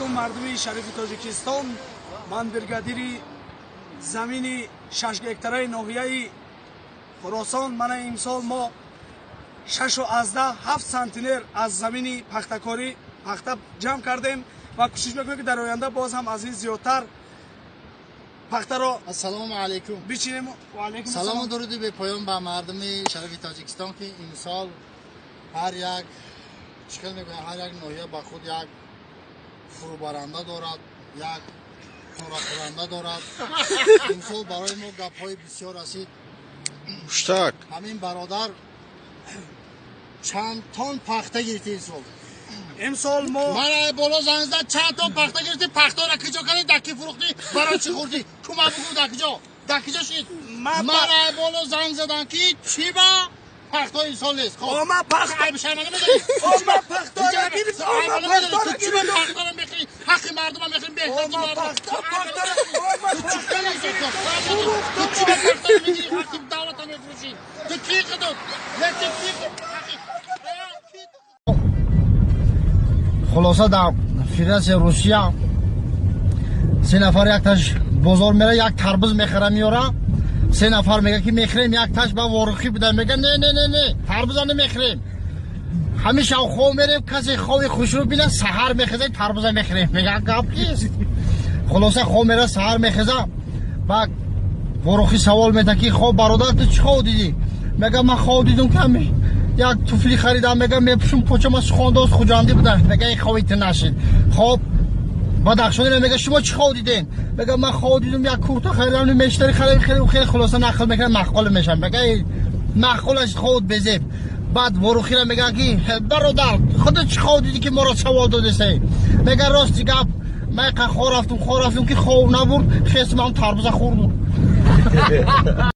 Алайкум, мардуми шарифи Тоҷикистон. Ман бригадири замини 6 гектараи ноҳияи Хуросон. Мана, имсол мо 6,7 сантинер аз замини пахтакорӣ пахта ҷамъ кардем ва кӯшиш мекунем, ки дар оянда боз ҳам аз ин зиёдтар пахтаро Ассалому алайкум. бичинем. Ва алайкум Салому ассалом. дуруди бепоён ба мардуми шарифи Тоҷикистон, ки имсол ҳар як, чӣ хел мегӯянд, ҳар як ноҳия ба худ як фурӯбаранда дорад, як порахӯранда дорад. Имсол барои мо гапҳои бисёр расид. Пуштак. Ҳамин бародар чанд тон пахта гирифти имсол? Имсол мо Мана, боло занг зад. Чанд тон пахта гирифти? Пахтора киҷо кардӣ, дар ки фурӯхтӣ, барои чӣ хӯрдӣ? Кума бугӯ, дар киҷо шид? Мана, боло занг задан, ки чӣ ба пахто имсол нест. Хоб. Ома пахта Айб шарма намедорӣ? Ома пахтора гирифт, ома пахтора гирифт. Пахтора мехӯрӣ, ҳаққи мардума мехӯрӣ, беҳтарини Ома мардум. пахта, пахтора, ома. Ту чӣ кардӣ? Ту чӣ ба пахтора мегирӣ, ҳаққи давлата мефурӯшӣ? Ту кӣ худут? Не, ту кӣ? Хулоса, дар Федератсияи Русия се нафар, якташ бозор мера, як тарбуз мехара, меёра. Се нафар мега, ки мехӯрем. Якташ ба ворухӣ буда, мега: «Не, не, не, не, тарбуза намехӯрем, ҳамин шав хоб мерем, касе хоби хушрӯ бина, саҳар мехезем, тарбуза мехӯрем». Мега: «Гап кист?» Хулоса, хоб мера, саҳар мехеза, ба ворухӣ савол мета, ки: «Хоб, бародар, ту чӣ хоб дидӣ?» Мега: «Ман хоб дидум, ки ҳами як туфли харидам, мега, мепӯшум, почама сухондоз, хуҷандӣ буда». Мега: «Ин хоби ту нашид». Хоб, бадахшонира мега: «Шумо чӣ хоб диден?» Мега: «Ман хоб дидум, як курта харидам, мештари харидам». Хеле хеле, хулоса, нақл мекунам, маъқул мешавам. Мега: «Маъқулаш, хоб безеб». Баъд ворухира мегӯяд, ки: «Бародар, худо, чӣ хоб дидӣ, ки моро савол додесте?» Мега: «Рости гап, ман хоб рафтум, хоб рафтум, ки хоб набурд, хесмам, тарбуза хӯрдум».